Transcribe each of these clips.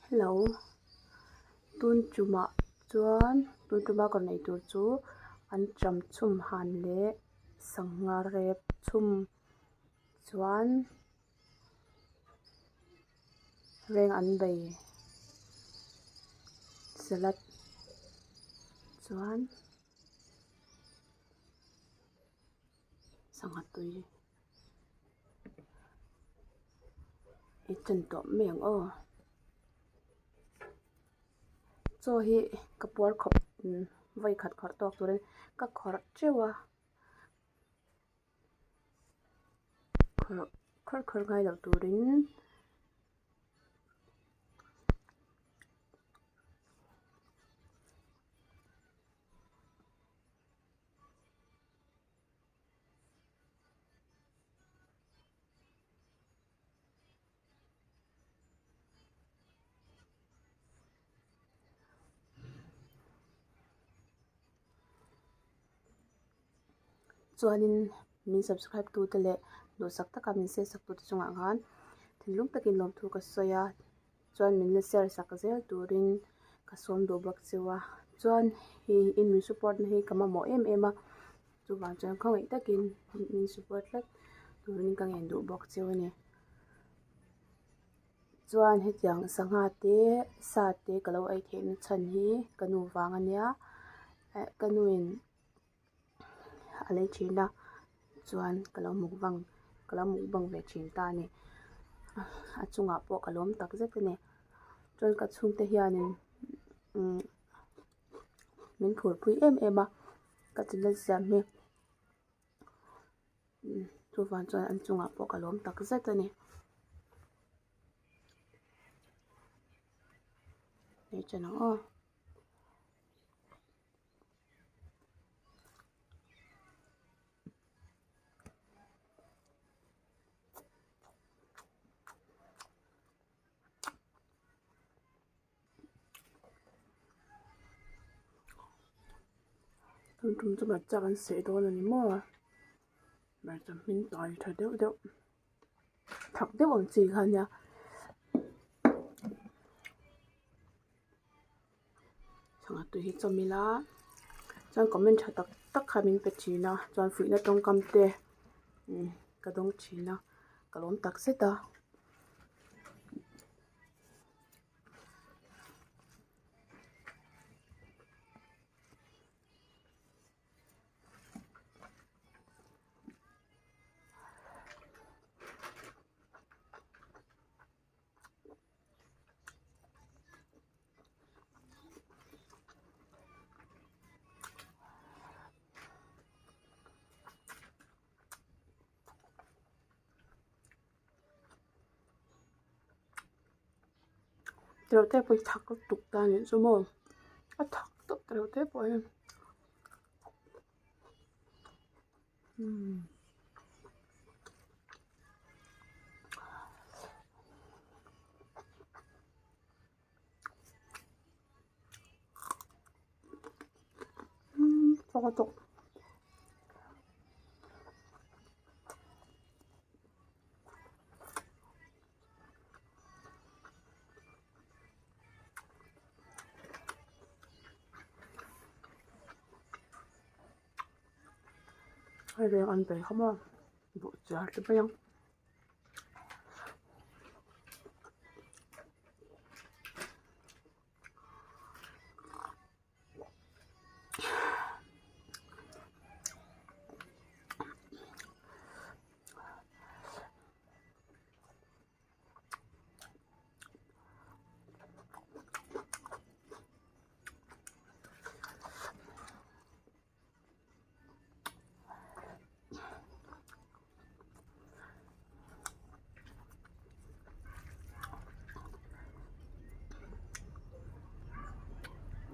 Hello tun tumah chuan tun tuma ka rawn eitur chu anṭam chhum han leh sangha rep chhum chuan reng an bei salad chuan sangha tui. I chan tawh mai ang aw chaw hi ka puar khawp vawi khat khawrh tawk turin ka khawrh teuh a khawrh khawrh khawrh ngai loh turin. Chuanin min subscribe tute leh duhsak taka min share sak tute chungah khan thinlung takin lawmthu ka sawi a chuan min la share sak zel turin ka sawm duh bawk cheu a chuan hei in min support na hi ka mamawh em em a chuvang chuan khawngaih takin min support tlat turin ka ngen duh bawk cheu a ni chuan hetiang sangha te sa te ka lo ei theih na chhan hi ka nu vang a nia eh ka nu in. a lei thin a chuan ka lo mukbang ka lo mukbang ve thin ta a ni a chungah pawh ka lawm tak zet a ni chuan ka chhungte hianin umm min phurpui em em a ka channel siam hi chuvang chuan an chungah pawh ka lawm tak zet a ni. Tun tum chu hmarcha kan seh dawn a ni maw hmarcha hmin tawi tha deuh deuh thak deuh ang chi kha ania. Sangha tui hi chawm ila chuan comment tha tak tak kha min pe thin a chuan fuihna tawngkam te ka dawng thin a ka lawm tak zet a. Tereuh te pawh hi thak lutuk ta anih chu maw a thak tawp tereuh te pawh hi umm. Thak lutuk. Hei veng an bei kha maw buh chiar te mai ang.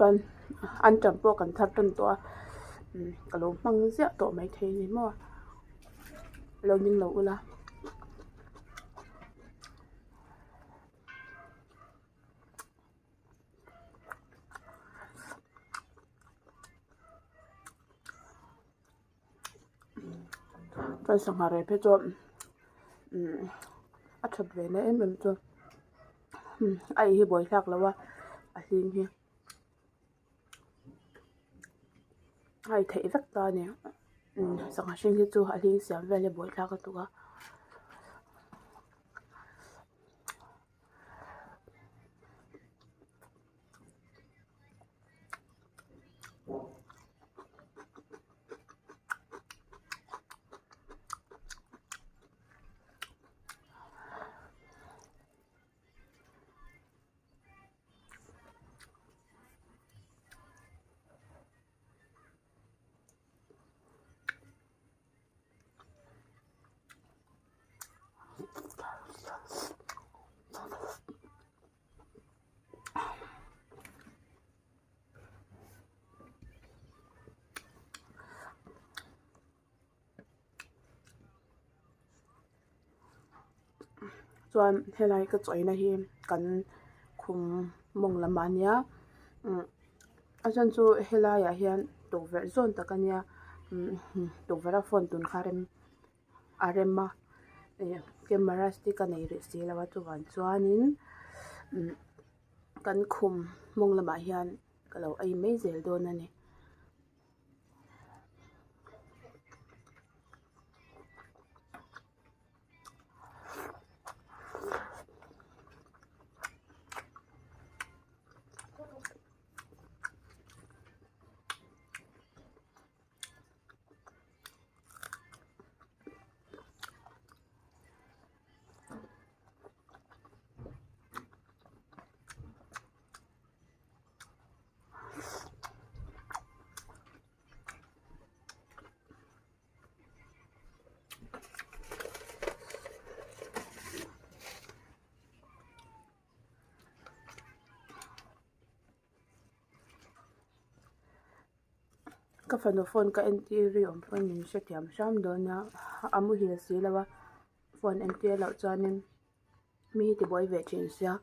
Chuan anṭam pawh kan thar tan tawh a ka lo hmang ziah tawh maithei a ni maw lo ning lo ula. Chuan sangha rep hi chuan a that ve na em em chu. A ei hi buaithlak lo a a hlim hi a ei theih vek ta a ni sangha hring hi chu a hling siam vel hi buaithlak lutuk a. Chuan helai ka chawina hi kan khum mawng lam ah nia umm a chhan chu helai ah hian tukverh zawn tak a nia umm tukverh a phone tun kha rem a rem a ih camera stick a nei rih si lo a chuvang chuanin umm kan khum mawng lamah hian ka lo ei mai zel dawn a ni. Ka fanu phone ka entir ri awm pawn min hrethiam hram dawn a a muhil si lo a phone entir loh chuanin mi hi tibuai ve thin sia.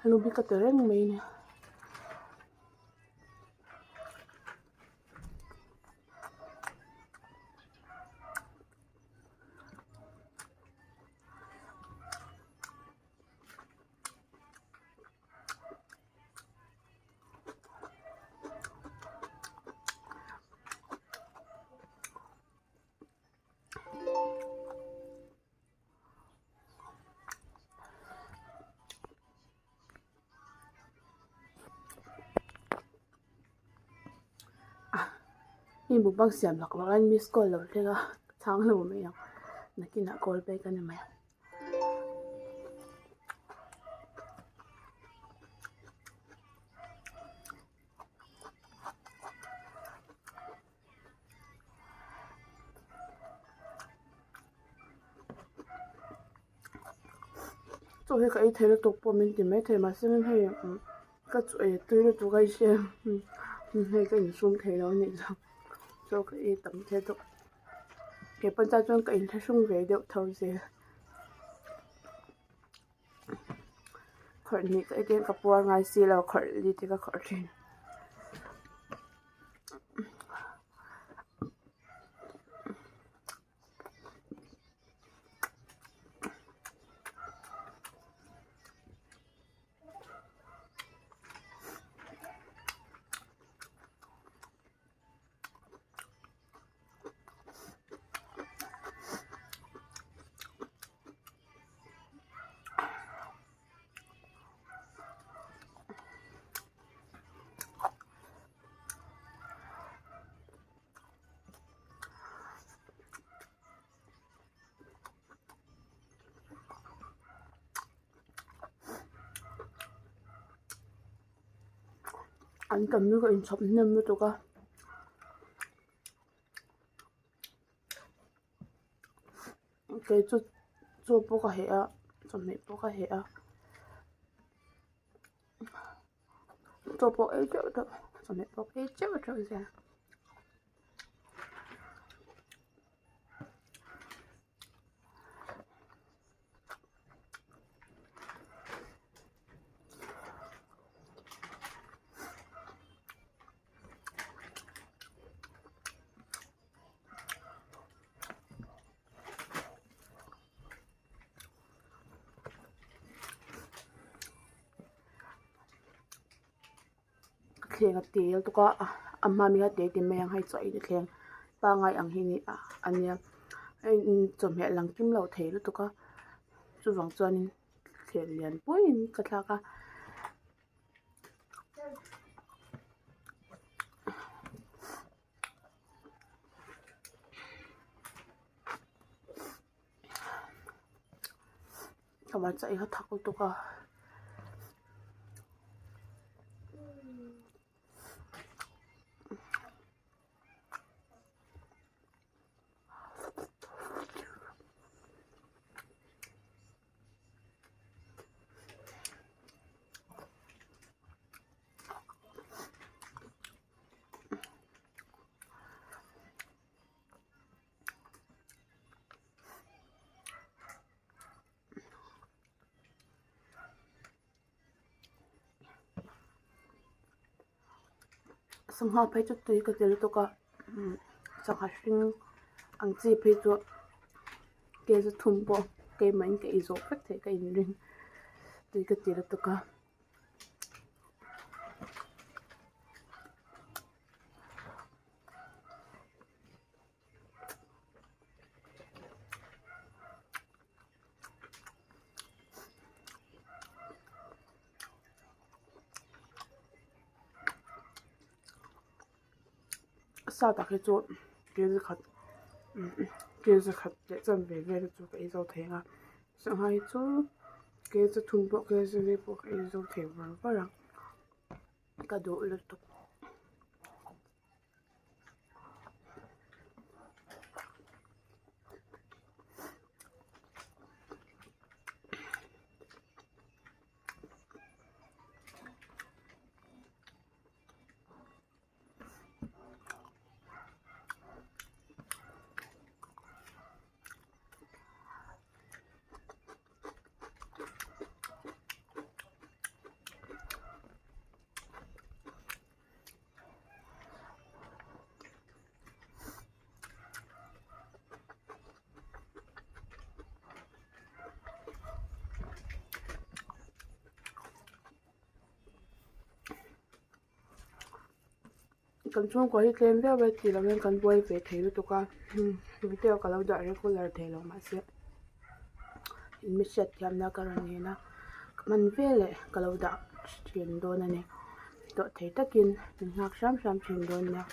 Lu hi ka ti reng mai a ni. Hei mukbang siam lak lak aiin miss call lo thleng a ka chhang lo mai ang nakinah call back a ni mai. Chaw hi ka ei thei lutuk pawh min ti maithei mahse hei ka chaw ei tui lutuk a hria hei ka insum thei lo a nih chu chaw ka ei tam thei tawh kei pawn chuan ka inthlahrung ve deuh tho zel. Khawrh hnih ka ei te ka puar ngai si lo khawrh li te ka khawrh thin. An tam hi ka inchhawp hnem lutuk a. Kei chu. Chaw pawh ka heh a chawhmeh pawh ka heh a chaw pawh ei teuh teuh chawhmeh pawh ei teuh teuh zel. Thleng a tel tuk a a hma mi kha te te mai ang hei chaw ei na thleng pangngai ang hi a nia hei chawhmeh lang kim lo thei lutuk a chuvang chuanin thleng lian puiin ka thlak a. Hmarcha chaw ei kha thak lutuk a. Sangha phei chu tui ka ti lutuk a sangha hring ang chi phei chu kel chu thum pawh keimah in ka ei zawh vek theih ka inring tui ka ti lutuk a. Sa tak hi chu kil khat kil zakhat leh chanve vel chu ka ei zo thei ang a sangha hi chu kil zathum pawh kil zali pawh ka ei zo thei var var ang ka duh lutuk. Kan chhungkua hi tlem viau e tih loh hian kan buai ve thei lutuk a video ka lo dah regular thei lo mahse in mi hriat thiamna ka rawn en a ka hman veleh ka lo dah thin dawn a ni tawh thei takin min nghak hram hram thin dawn nia.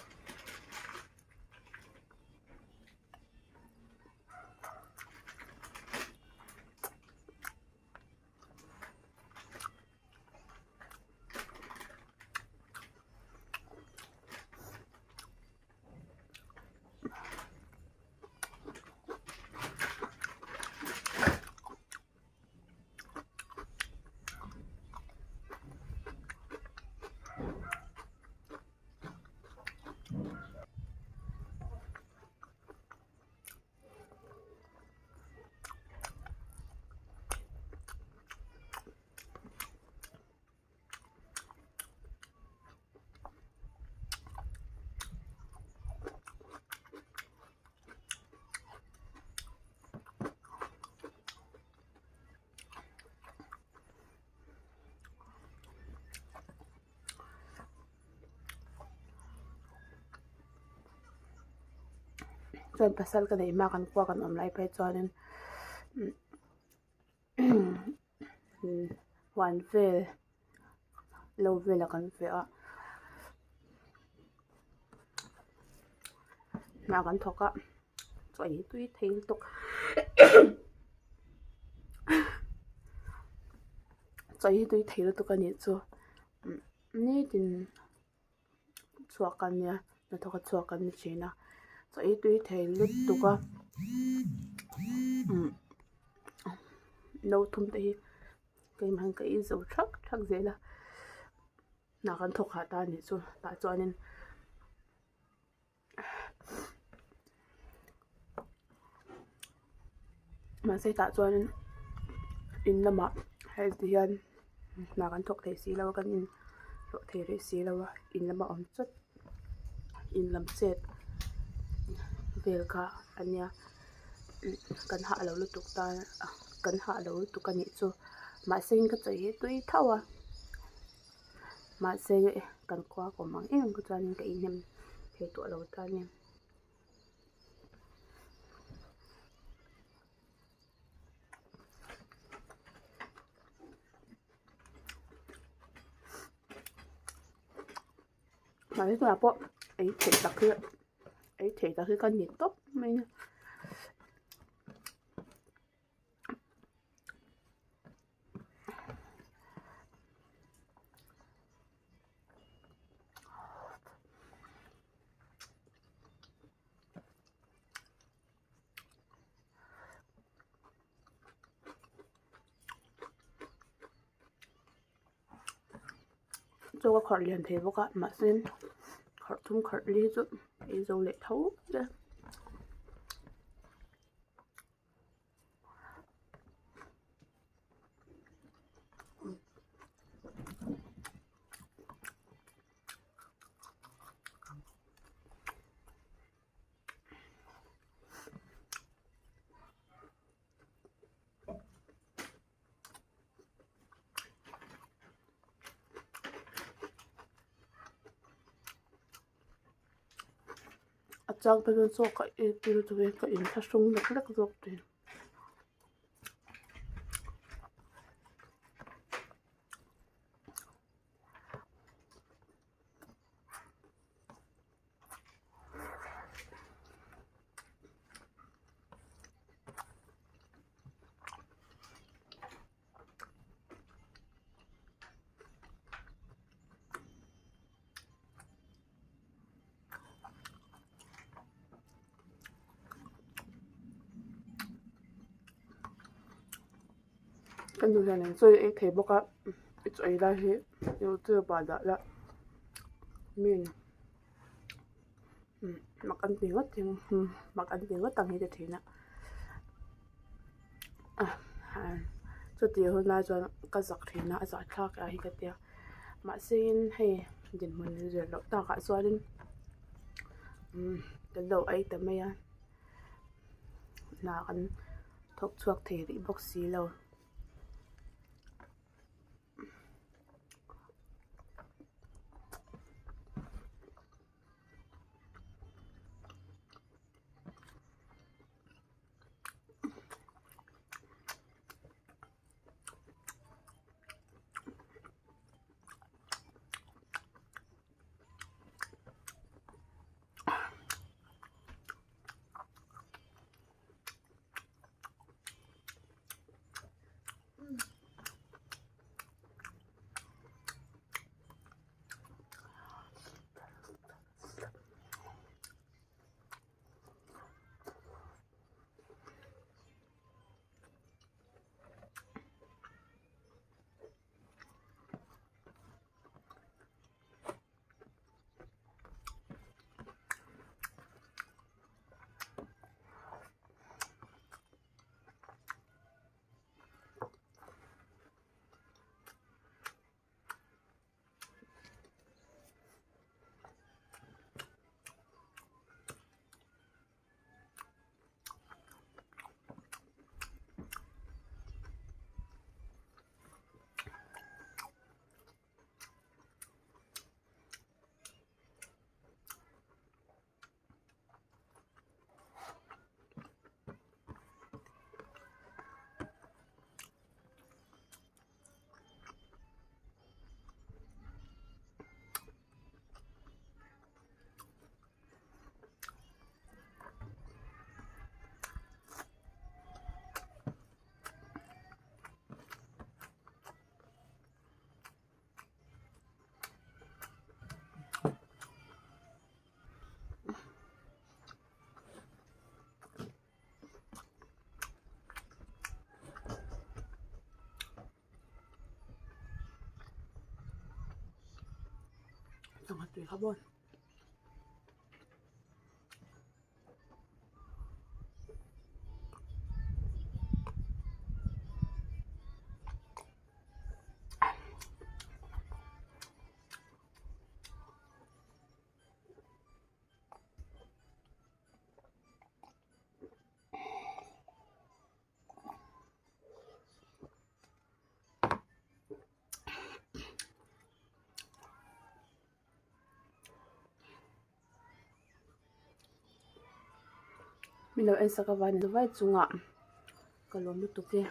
Chuan pasal ka neih hma kan khua kan awm lai phei chuanin huan vel lo vel a kan feh a hna kan thawk a chaw ei tui thei lutuk chaw ei tui thei lutuk a nih chu nitin. Chhuak a nia hnathawk a chhuak an ni thin a chaw ei tui thei lutuk a umm. No thum te hi keimah hian ka ei zo thak thak zel a hna kan thawk hah ta a nih chu tah chuanin mahse tah chuanin in lamah hei ti hian hna kan thawk thei si lo a kan in hlawh thei rih si lo a in lama awm chawt in lam chet vel kha a nia kan hah lo lutuk ta kan hah lo lutuk a nih chu mahse ka chawi hi tui tho a mahse kan khua ka awm ang em kha chuan ka inhnem thei tawh lo ta a ni. Mahse tunah pawh ei theih tak hi ei theih tak hi ka ni tawp mai a. Chaw a kharh lian thei bawk a mahse kharh thum kharh li chu ei zo leh tho te. A chang te chuan chaw ka ei tir chu ka inthlahrung lek lek zawk thin. Ka nu hian an chawi ei thei bawk a i chaw ei lai hi youtube ah dah la min mak an ti ngawt ang mak an ti ngawt ang hi ka thin a chutih hun lai chuan ka zak thin a a zahthlak ah hi ka tia mahse in hei dinhmun zir loh takah chuanin kan lo ei ta mai a hna kan thawk chhuak thei rih bawk si lo. Sangha tui kha bawn. Min lo en sak avangin vai chungah ka lawm lutuk e.